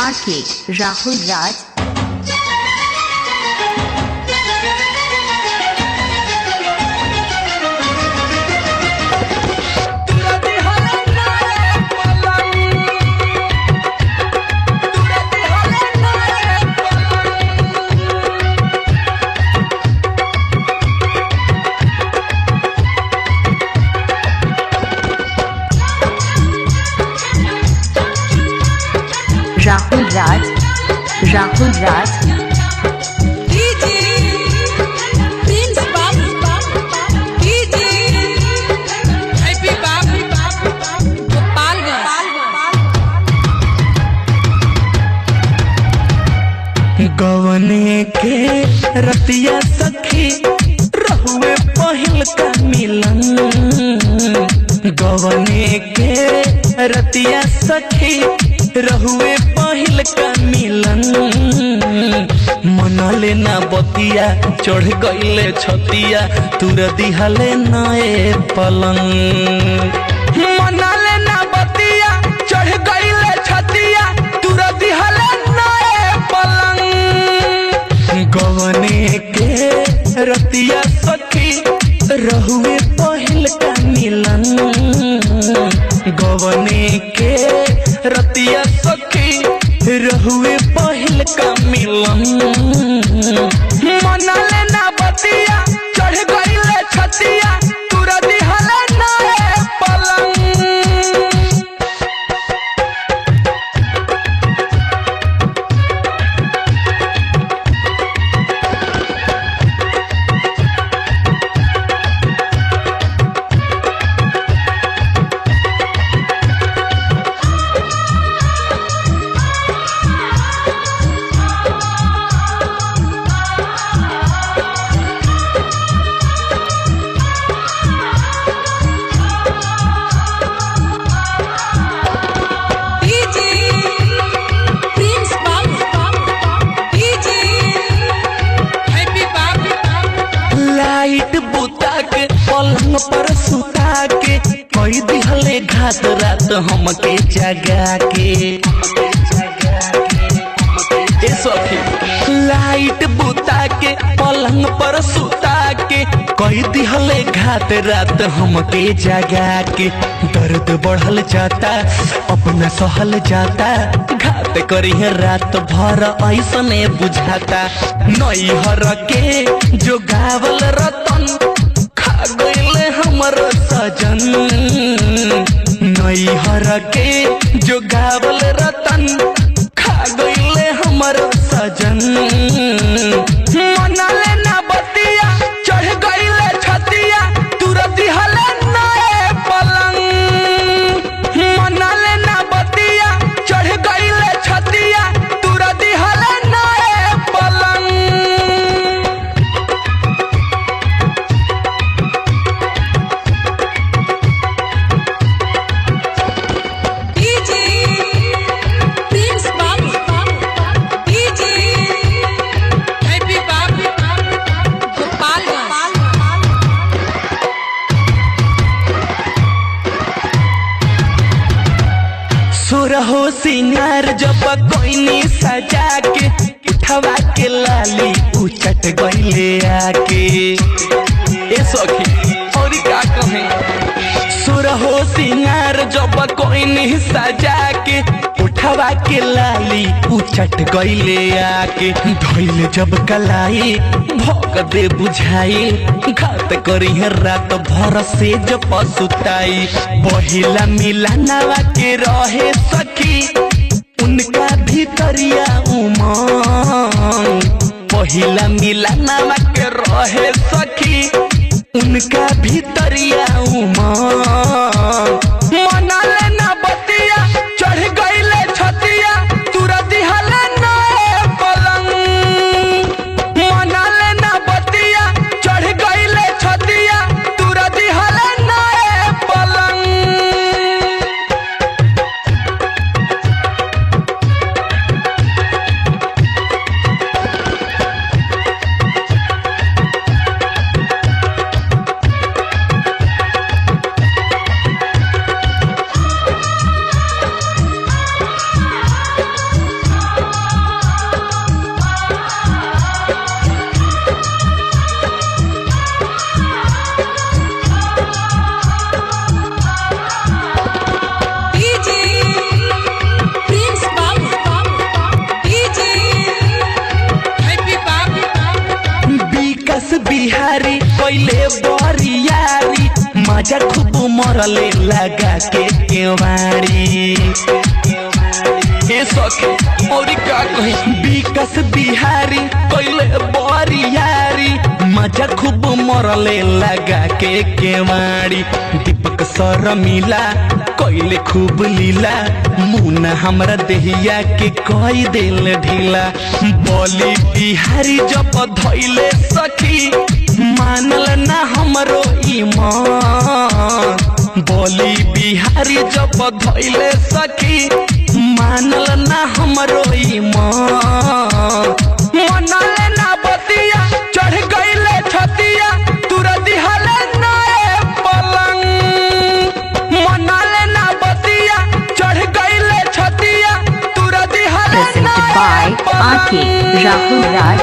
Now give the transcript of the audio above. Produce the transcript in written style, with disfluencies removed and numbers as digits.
RK Rahul Raj. Rahul Raj, Rahul Raj. DJ Prince Babu, DJ Happy Babu, Gopalganj. गवने के रतिया सखी रहुए पहिल का मिलन। गवने के रतिया सखी रहुए पहिल का मिलन। मनले ना बतिया चढ़ गईले छतिया तुर दिहले नए पलंग। मनले ना बतिया चढ़ गईले छतिया तुर दिहले नए पलंग। गवने के रतिया सखी रहुए पहिल का मिलन। गवने के रतिया सखी रहुए पहिल का मिलन। मनले ना बतिया चढ़ गईले छतिया तुर दिहले नए पलंग। DJ Prince Babu, DJ Happy Babu. Light बुता के पलंग पर सुता के कई दिहले घात रात हमके जगा के। ए सखी लाइट बुता के पलंग पर सुता के कई दिहले घात रात हमके जगा के। दर्द बढ़ल जाता अपना सहल जाता घात करी है रात भर ऐसने बुझाता। नैहर के जो गावल रतन खा गईले हमर सजन। नैहर के जो गावल रतन खा गईले हमर सजन। मनले ना बतिया चढ़ गईले छतिया तुर दिहले नए पलंग। मनले ना बतिया चढ़ गईले छतिया तुर दिहले नए पलंग। DJ Prince Babu, DJ Happy Babu, Gopalganj. सुरहो सिंगार जब कोइनी सजा के उठवा के लाली उचट गईले आके। ए सखी और का कहे सुरहो सिंगार जब कोइनी सजा के उठवा के लाली उचट गईले आके। धइले जब कलाई भोग दे बुझाई घात करी है रात भर से जब सुताई। पहिला मिलनवा के रहे सखी उनका भीतरिया उमंग। पहिला मिलनवा के रहे सखी उनका भीतरिया उमंग। मनले ना बतिया चढ़ गईले छतिया तुर दिहले नए पलंग। मनले ना बतिया चढ़ गईले छतिया तुर दिहले नए पलंग। कैले बरियारी, मजा खूब मरले लगा के केवाड़ी। ए सखी और का कही, विकास बिहारी कैले बरियारी, मजा खूब मरले लगा के केवाड़ी। दीपक सर मिला कैले खूब लीला, मुना हमरा देहिया के कई दिल ढीला। बोली बिहारी जब धैले सखी, मानल ना हमरो ईमान। बोली बिहारी जब धैले सखी, मानल ना हमरो ईमान। मनल ना बतिया चढ़ गईले छतिया, तुर दिहले नाए पलंग। मनल ना बतिया चढ़ गईले छतिया, तुर दिहले Presented by नाए RK पलंग। Rahul Raj.